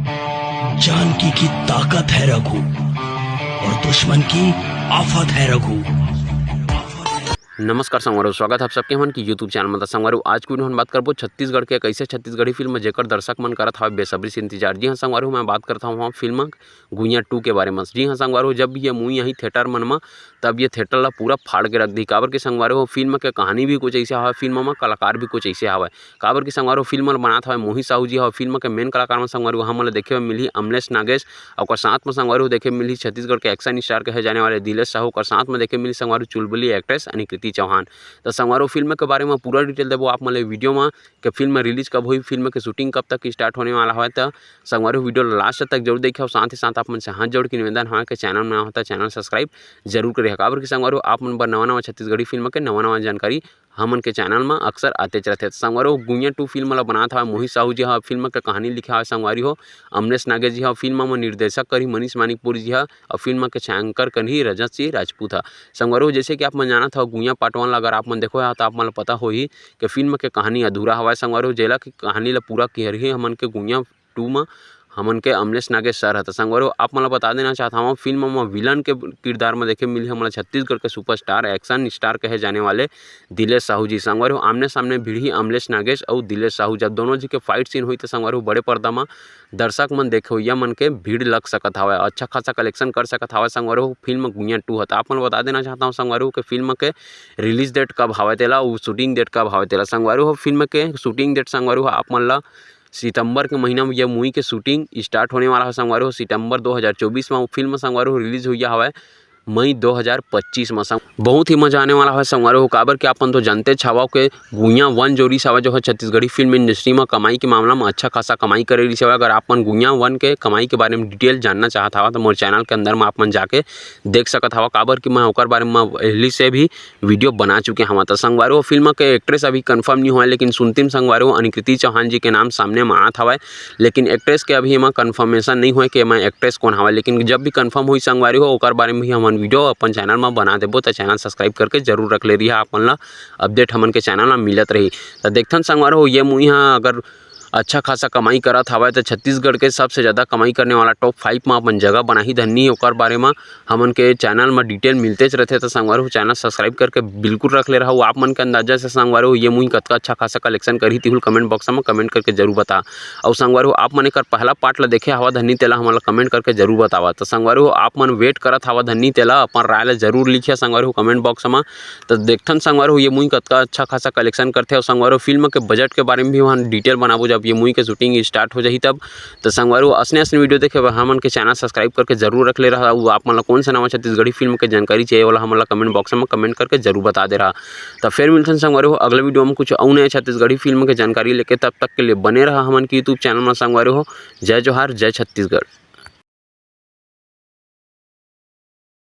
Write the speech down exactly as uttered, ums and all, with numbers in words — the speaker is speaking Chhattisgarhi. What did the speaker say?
जानकी की ताकत है रघु और दुश्मन की आफत है रघु। नमस्कार संगवारी हो, स्वागत है आप सबके हमन के YouTube चैनल में। त संगवारी हो, आज की वीडियो हम बात करबो छत्तीसगढ़ के एक ऐसे छत्तीसगढ़ी फिल्म, जेकर दर्शक मन करत हवे बेसब्री से इंतजार। जी हाँ संगवारी हो, मैं बात करत हूँ फिल्म गुइयां टू के बारे में। जी हाँ संगवारी हो, जब भी ये मूवी आही थिएटर मन में, तब ये थिएटर ला पूरा फाड़ के रख दी। काबर कि संगवारी हो, फिल्म के कहानी भी कुछ ऐसे हवय, फिल्म में कलाकार भी कुछ ऐसे हवय। काबर कि संगवारी हो, फिल्म ला बनात हवय मोहित साहू जी हवय। फिल्म के मेन कलाकार में संगवारी हो, हमन ला देखे बर मिलही अमलेश नागेश, अउ ओकर साथ में संगवारी हो देखे मिलही छत्तीसगढ़ के एक्शन स्टार कहे जाने वाले दिलेश साहू, ओकर साथ में देखे मिलही संगवारी हो चुलबुली एक्ट्रेस अनिकृति चौहान। त संगवारी हो, फिल्म के बारे में पूरा डिटेल देबो आप मन ला वीडियो में, कि फिल्म रिलीज कब होही, फिल्म के शूटिंग कब तक स्टार्ट होने वाला हवय। त संगवारी हो, वीडियो ला लास्ट तक जरूर देखे, अउ साथ ही साथ आप मन से हाथ जोड़ के निवेदन हवय कि चैनल में नवा हो त चैनल सब्सक्राइब जरूर करे, काबर कि संगवारी हो, आप मन बर नवा नवा छत्तीसगढ़ी फिल्म के नवा नवा जानकारी हमन के चैनल में अक्सर आतेच रहिथे। त संगवारी हो, गुइयां टू फिल्म ला बनात हवय मोहित साहू जी हा, फिल्म के कहानी लिखे हवय संगवारी हो अमलेश नागेश जी हा, फिल्म में निर्देशक करही मनीष मानिकपुरी जी हा, अउ फिल्म के छायांकन करही रजत सिंह राजपूत हा। संगवारी हो, जैसे कि आप मन जानत हव, गुइयां पार्ट वन ला अगर आप मन देखो हा, त आप मन ला पता होही कि फिल्म के कहानी अधूरा हवय संगवारी हो, जेला के कहानी ला पूरा करही हमन के गुइयां टू म हमन के अमलेश नागेश सर ह। त संगवारी हो, आप मन ला बता देना चाहत हवं, फिल्म म विलन के किरदार म देखे मिलही हमन ला छत्तीसगढ़ के सुपरस्टार, एक्शन स्टार कहे जाने वाले दिलेश साहू जी। संगवारी हो, आमने सामने भिड़ही अमलेश नागेश अउ दिलेश साहू। जब दोनों जी के फाइट सीन होही, त संगवारी हो, बड़े पर्दा म दर्शक मन, देखवइया मन के भीड़ लग सकत हवय, अच्छा खासा कलेक्शन कर सकत हवय संगवारी हो फिल्म गुइयां टू ह। त आप मन ला बता देना चाहत हवं संगवारी हो कि फिल्म के रिलीज डेट कब हवय तेला, अउ शूटिंग डेट कब हवय तेला। संगवारी हो, फिल्म के शूटिंग डेट संगवारी हो, आप मन ला सितंबर के महीना में ये मूवी के शूटिंग स्टार्ट होने वाला है संगवारी हो। सितंबर दो हज़ार चौबीस में वो फिल्म संगवारी हो रिलीज हुई हवय मई दो हज़ार पच्चीस में। संग-, बहुत ही मजा आने वाला है संगवारी हो, काबर कि आप मन तो जानते हवव के गुइयां वन जो रिलीज हवय, जो है छत्तीसगढ़ी फिल्म इंडस्ट्री में कमाई के मामला में अच्छा खासा कमाई करे रिलीज हवय। अगर आप मन गुइयां वन के कमाई के बारे में डिटेल जानना चाहत हवव, तो मोर चैनल के अंदर में आप मन जाके देख सकत हवव, काबर कि मैं ओकर बारे में पहली से भी वीडियो बना चुके हवं। त संगवारी हो, फिल्म के एक्ट्रेस अभी कंफर्म नहीं होय, लेकिन सुनतिम संगवारी हो, अनिकृति चौहान जी के नाम सामने म आत हवय, लेकिन एक्ट्रेस के अभी एमा कंफर्मेशन नहीं होय कि एमा एक्ट्रेस कौन हवय। लेकिन जब भी कंफर्म होई संगवारी हो, ओकर बारे में भी हमन वीडियो अपन चैनल म बना देबो, त चैनल सब्सक्राइब करके जरूर रख ले रहिहा, आप मन ला अपडेट हमन के चैनल म मिलत रही। त देखथन संगवारी हो, ये मूवी ह अगर अच्छा खासा कमाई करत हवय, त छत्तीसगढ़ के सबसे ज्यादा कमाई करने वाला टॉप फाइव म अपन जगह बनाही धन्नी। ओकर बारे म हमन के चैनल म डिटेल मिलतेच रहिथे, त संगवारी हो, चैनल सब्सक्राइब करके बिल्कुल रख ले रहू। आप मन के अंदाजा से संगवारी हो, ये मूवी कतका अच्छा खासा कलेक्शन करही, तिहुल कमेंट बॉक्स म कमेंट करके जरूर बता। अउ संगवारी हो, आप मन एकर पहला पार्ट ल देखे हवा धन्नी, तेला हमन ल कमेंट करके जरूर बतावा। त संगवारी हो, आप मन वेट करत हवा धन्नी, तेला अपन राय ल जरूर लिखिया संगवारी हो कमेंट बॉक्स म। त देखथन संगवारी हो, ये मूवी कतका अच्छा खासा कलेक्शन करथे। अउ संगवारी हो, फिल्म के बजट के बारे में भी हमन डिटेल बनाबो, जब ये मूवी के शूटिंग स्टार्ट हो जाही तब। त संगवारी हो, असने असने वीडियो देखे बर हमन के चैनल सब्सक्राइब करके जरूर रख ले रहा। अउ आप मन ला कौन सा नवा छत्तीसगढ़ी फिल्म के जानकारी चाहिए, वाला हमन ला कमेंट बॉक्स में कमेंट करके जरूर बता दे रहा। त फिर मिलथन संगवारी हो अगले वीडियो में कुछ अउ नया छत्तीसगढ़ी फिल्म के जानकारी लेके। तब तक के लिए बने रहा हमन के YouTube चैनल में संगवारी हो। जय जोहार, जय छत्तीसगढ़।